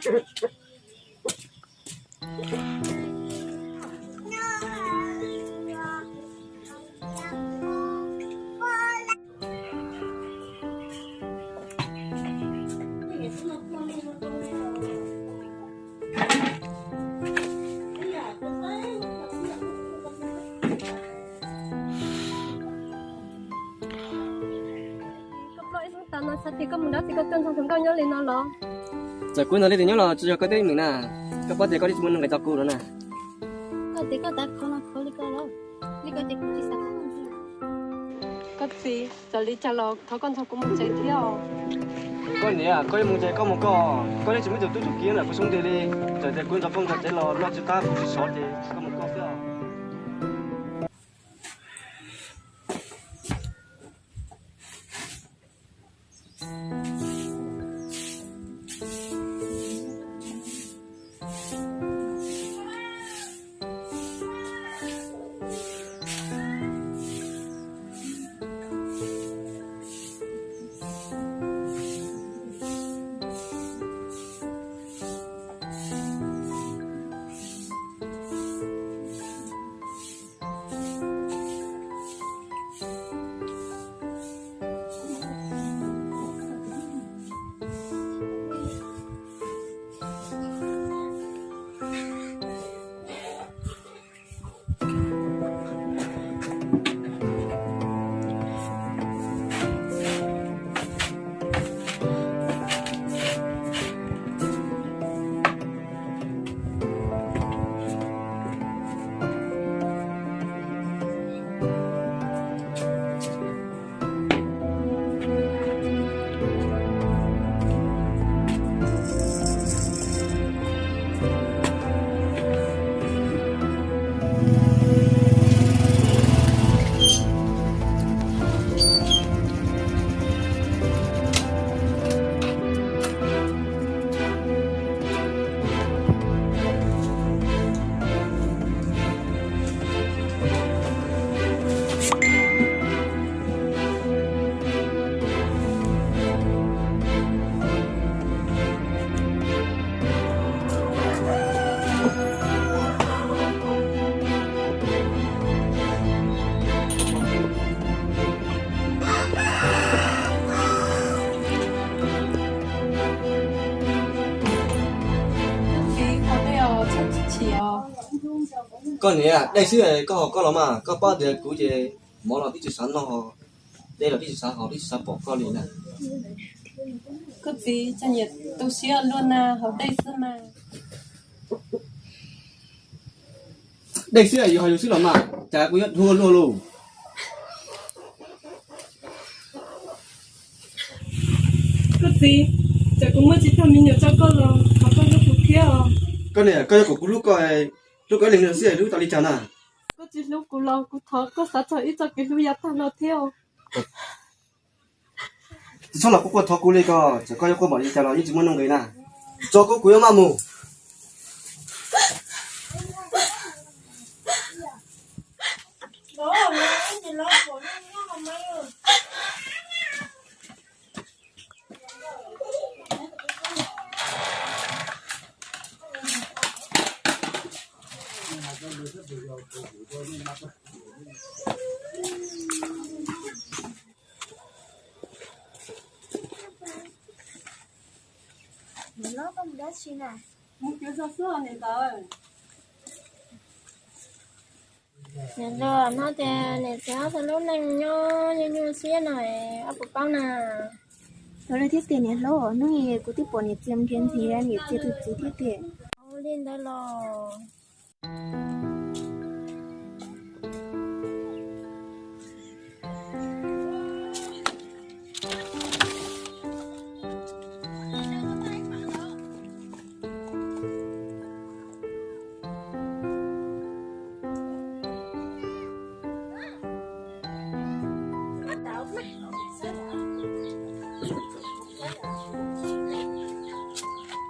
Koj ploj ib hnub tas no xav tias koj mus dab tsi koj tuaj ntxhov hluas nkauj nyob li no los? Txawm kuv ntxhov li tias nyob los tsis yog koj twb ib meem na, koj paub tias koj twb tsis muaj nuj nqis rau kuv no na. Koj tias koj tav khov los khov li ko los, li ko ces kuv tsis xav koj ntxiv. Koj txiv, txawm li cas los thov koj ntxhov kuv mus tsev thiab os. Koj niam, koj yuav mus ces koj mus koj, koj yeej tsis muaj tus tub tus kiv ntawm kuv xyoo ntiag li. Txawm tias kuv ntxhov koj mus tsev los noj tsis qab kuv tsis sov ces koj mus koj xwb os. Koj niam, dej xwb koj haus koj los mas, koj paub tias kuv ces mov los twb tsis xav noj, dej los twb tsis xav haus, twb tsis xav pom koj li na. Koj txiv, cas nyiam tu siab luaj na, haus dej xwb mas. Dej xwb yus haus yus xwb los mas, cas kuv yuav dhuav luag lauj. Koj txiv, cas kuv muaj tsis tag me nyuam tso koj los thov koj hlub kuv thiab os. Koj niam, koj yuav kom kuv hlub koj, hlub koj ib leeg xwb hlub tau li cas na? Koj tsis hlub kuv los kuv thov koj xav txog ib txoj kev hlub yav tag los thiab os. Tsis txhob los quaj quaj thov kuv li ko, txawm koj yuav quaj npaum li cas los yeej tsis muaj nuj nqis na. Tso kuv, kuv yuav maj mus. Niam hlob, koj mus dab tsi na? Mus cuav zog xwb os niam ntxawm. Niam hluas, hnov tias niam txiv ob tug lub neej nyob nyuaj nyuaj siab no, ob puas paub na? Ua li thiab tiag niam hlob, hnub ib kuv twb pom niam txiv nrhiav nrhiav niam txiv tus txiv thiab tiag. Ua li ntawd los.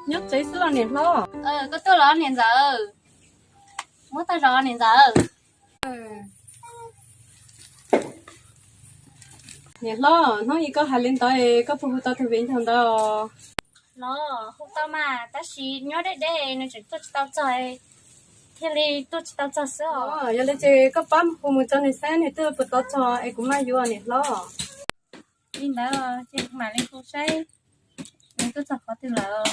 Nyob tsev xwb los niam hlob? Koj tuaj los niam ntxawm? Muab tag zog niam ntxawm. Niam hlob, hnub ib koj hais li ntawd koj puas hu tau tus viv ncaus ntawd? Los hu tau mas, tab sis nyob deb deb nws tseem tuaj tsis tau txog, thiaj li tuaj tsis tau txog xwb os. Yog li ces koj pab hu mus tso nws saib nws twb puas tau txog es kuv mam yuav niam hlob. Li ntawd ces kuv mam li hu saib nws tuaj txog qhov twg lawm.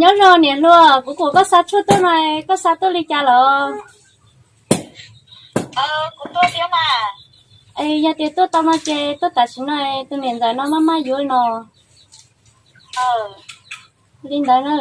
Nyob zoo niam hluas, kuv kom koj xa tshuaj tuaj no, koj xa tuaj li cas lawm? Es yog tias tuaj tau no ces tuaj tam sim no, tus niam ntxawm no maj maj yuav no. Li ntawd na.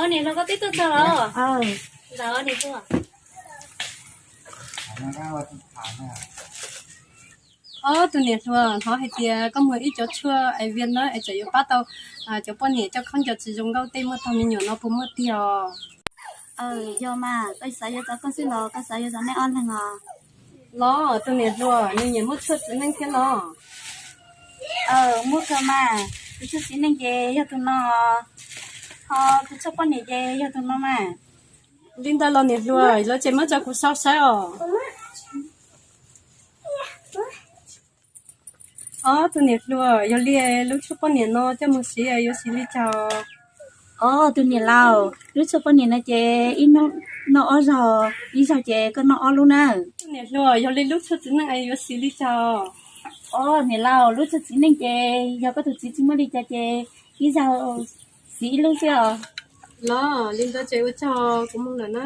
Niam hluas, koj twb tuaj txog los? Ntawd niam hluas. Ob tug niam hluas, hnov hais tias koj muag ib cov tshuaj es viaj na es txawm yuav pab tau cov poj niam coj khaub ncaws tsis zoo nkauj tej muaj tag me nyuam no puas muaj tiag os? Yog mas, koj xav yuav txog koj xwb los koj xav yuav txog nej ob leeg os? Los tus niam hluas nws nyiam muaj tshuaj txiv neej thiab los? Muaj kawg mas, kuv tshuaj txiv neej ces yog tus no, ho kuv tshuaj poj niam ces yog tus no mas. Li ntawd los niam hluas, lawv ces muab tso kuv sau saib os. Ob tug niam hluas, yog li lub tshuaj poj niam no coj mus siv yuav siv li cas? Ob tug niam laus, lub tshuaj poj niam no ces ib hnub noj ob zaug, ib zaug ces koj noj ob lub na. Niam hluas, yog li lub tshuaj txiv neej yuav siv li cas? Ob niam laus, lub tshuaj txiv neej ces yog koj tus txiv tsis muaj li cas ces ib zaug siv ib lub xwb os. Los li ntawd ces ua tsaug, kuv mus lawm na.